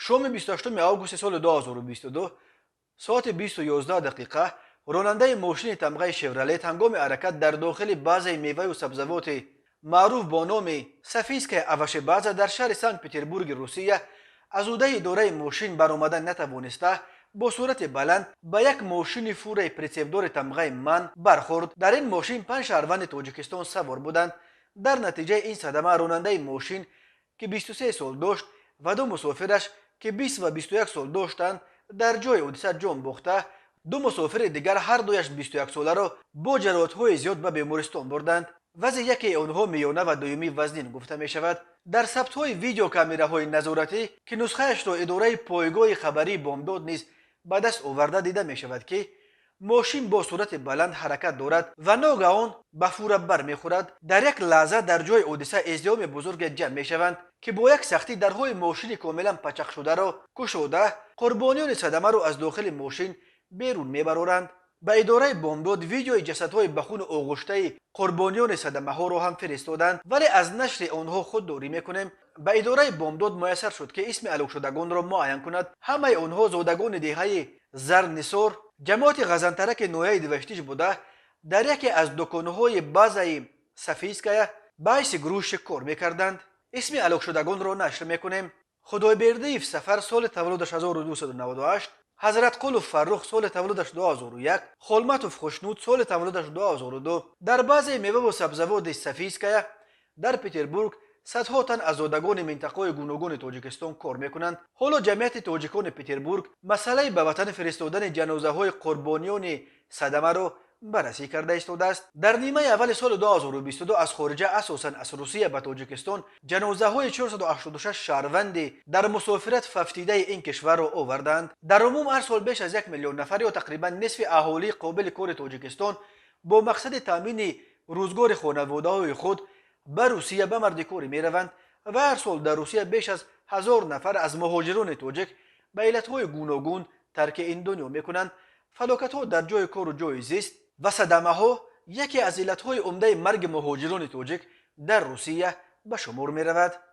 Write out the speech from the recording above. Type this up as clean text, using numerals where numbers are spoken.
Шоми 28 августи соли 2022 соати 20:11 ронандаи мошини тамғаи «Шевролет» ҳангоми ҳаракат дар дохили базаи меваю сабзавоти маъруф бо номи «Софийская овощебаза» дар шаҳри Санкт Петербурги Русия аз уҳдаи идораи мошин баромада натавониста, бо суръати баланд ба як мошини фураи прицепдори тамғаи «МАН» бархӯрд. Дар ин мошин панҷ шаҳрванди Тоҷикистон савор буданд. Дар натиҷаи ин садама ронандаи мошин, ки 23 сол дошт, ва ду мусофираш, ки 20 ва 21 сол доштанд, дар ҷои ҳодиса ҷон бохта, ду мусофири дигар, ҳар дуяш 21 соларо, бо ҷароҳатҳои зиёд ба бемористон бурданд. Вазъи якеи онҳо миёна ва дуюмӣ вазнин гуфта мешавад. Дар сабтҳои видеокамераҳои назоратӣ, ки нусхаашро идораи пойгоҳи хабарии «Бомдод» низ ба даст оварда, дида мешавад, ки мошин бо суръати баланд ҳаракат дорад ва ногаҳон ба фура бармехӯрад. Дар як лаҳза дар ҷои ҳодиса издиҳоми бузурге ҷамъ мешаванд, ки бо як сахтӣ дарҳои мошини комилан пачақшударо кушода, қурбониёни садамаро аз дохили мошин берун мебароранд. Ба идораи «Бомдод» видеои ҷасадҳои ба хуну оғуштаи қурбониёни садамаҳоро ҳам фиристоданд, вале аз нашри онҳо худдорӣ мекунем. Ба идораи «Бомдод» муяссар шуд, ки исми ҳалокшудагонро муайян кунад. Ҳамаи онҳо зодагони деҳаи Зарнисор, ҷамоати Ғазантараки ноҳияи Деваштич буда, дар яке аз дуконҳои базаи «Софийская» ба ҳайси грузчик кор мекарданд. Исми ҳалокшудагонро нашр мекунем: Худойбердиев Сафар, соли таваллудаш 1298, Ҳазратқулов Фаррух, соли таваллудаш 2001, Холматов Хушнуд, соли таваллудаш 2002. Дар базаи меваву сабзаводи «Софийская» дар Петербург садҳо тан аз зодагони минтақаҳои гуногуни Тоҷикистон кор мекунанд. Ҳоло ҷамъияти тоҷикони Петербург масъалаи ба ватан фиристодани ҷанозаҳои қурбониёни садамаро баррасӣ карда истодааст. Дар нимаи аввали соли 2022 аз хориҷа, асосан аз Русия, ба Тоҷикистон ҷанозаҳои 486 шаҳрванди дар мусофират фавтидаи ин кишварро оварданд. Дар умум ҳар сол беш аз 1 миллион нафар ё тақрибан нисфи аҳолии қобили кори Тоҷикистон бо мақсади таъмини рӯзгори хонаводаҳои худ ба Русия ба мардикорӣ мераванд ва ҳар сол дар Русия беш аз 1000 нафар аз муҳоҷирони тоҷик ба иллатҳои гуногун тарки ин дунё мекунанд. Фалокатҳо дар ҷои кору ҷои зист ва садамаҳо яке аз иллатҳои умдаи марги муҳоҷирони тоҷик дар Русия ба шумор меравад.